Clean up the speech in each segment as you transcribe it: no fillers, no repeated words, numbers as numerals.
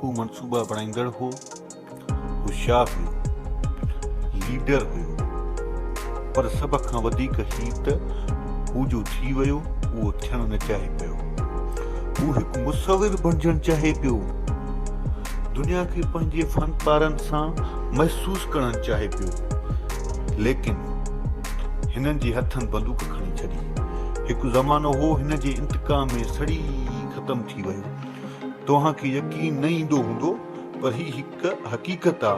هو منصوبا بڻائيندڙ هو، هوشيار هيو، ليڊر هيو، پر سڀ کان وڌيڪ هي ته هو جو ٿي ويو اهو ٿيڻ نه چاهي پيو. هو هڪ مصور بڻجڻ چاهي پيو. دنيا کي پنهنجي فن پارن سان محسوس ڪرڻ چاهي پيو. ليڪن هنن جي هٿن بندوق کڻي ڇڏي. هڪ زمانو هو هن جي انتقام ۾ سڙي ختم ٿي ويو. توهان کي يقين نه ايندو هوندو پر هي هڪ حقيقت آ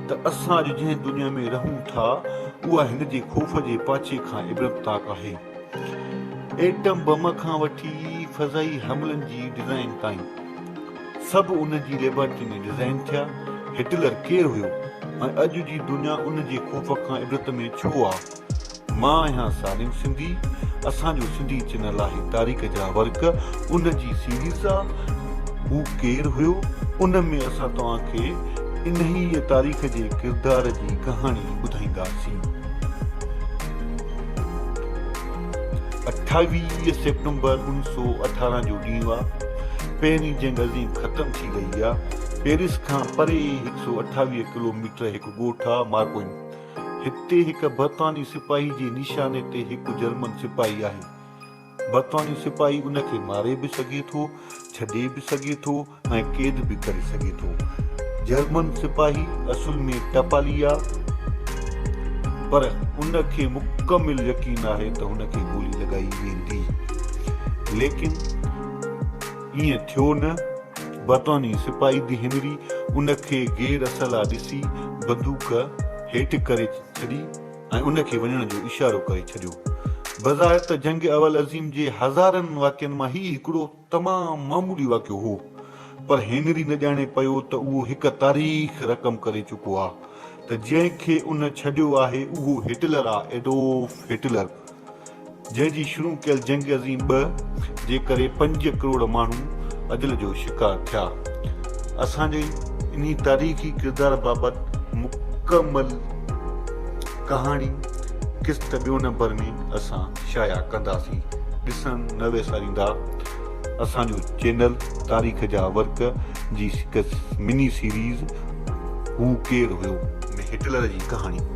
ته اسان اڄ جنهن دنيا ۾ رهون ٿا اها هن جي خوف جي پاڇي کان عبرتناڪ آهي. ايٽم بم کان وٺي فضائي حملن جي ڊزائين تائين سڀ ان جي ليبارٽري ۾ ڊزائين ٿيا. هٽلر ڪير هيو ۽ اڄ جي دنيا ان جي خوف کان عبرت ۾ ڇو آ؟ مان آهيان سالم سنڌي اسان جو سنڌي چينل آهي تاريخ جا ورق ان جي سيريز آ هو ڪير هيو ان ۾ اسان توهان کي انهيء تاريخ جي ڪردار جي ڪهاڻي ٻڌائينداسين. 28 سيپٽمبر 1918 جو ڏينهن آ پهرين جنگ عظيم ختم ٿي وئي آ پيرس کان پري 128 ڪلوميٽر هڪ ڳوٺ آ مارڪوئن هتي هڪ برطاني سپاهي جي نشاني تي هڪ جرمن سپاهي آهي. برطاني سپاهي ان کي ماري به سگهي ٿو، ڇڏي به سگهي ٿو ۽ قيد به ڪري سگهي ٿو. جرمن سپاهي اصل ۾ ٽپالي آ، پر ان کي مڪمل يقين آهي ته هن کي گولي لڳائي ويندي. ليڪن ائين ٿيو نه. برطاني سپاهي the Henry ان کي غير اسلحه ڏسي بندوق هيٺ ڪري ڇڏي ۽ ان کي وڃڻ جو اشارو ڪري ڇڏيو. بظاهر ته جنگ اول عظيم جي هزارن واقعن مان هي هڪڙو تمام معمولي واقعو هو، پر هينري نه ڄاڻي پيو ته اهو هڪ تاريخ رقم ڪري چڪو آ ته جنهن کي ان ڇڏيو آهي اهو هٽلر آ، ايڊولف هٽلر. جنهن جي شروع ڪيل جنگ عظيم ٻه جي ڪري پنج ڪروڙ ماڻهو اجل جو شڪار ٿيا. اسان جي انهي تاريخي ڪردار بابت مڪمل ڪهاڻي قسط ٻيو نمبر ۾ اسان شايع ڪنداسين. ڏسڻ نه وساريندا اسان جو چينل تاريخ جا ورق جي هڪ مني سيريز هو ڪير هيو؟ ۾ هٽلر جي ڪهاڻي.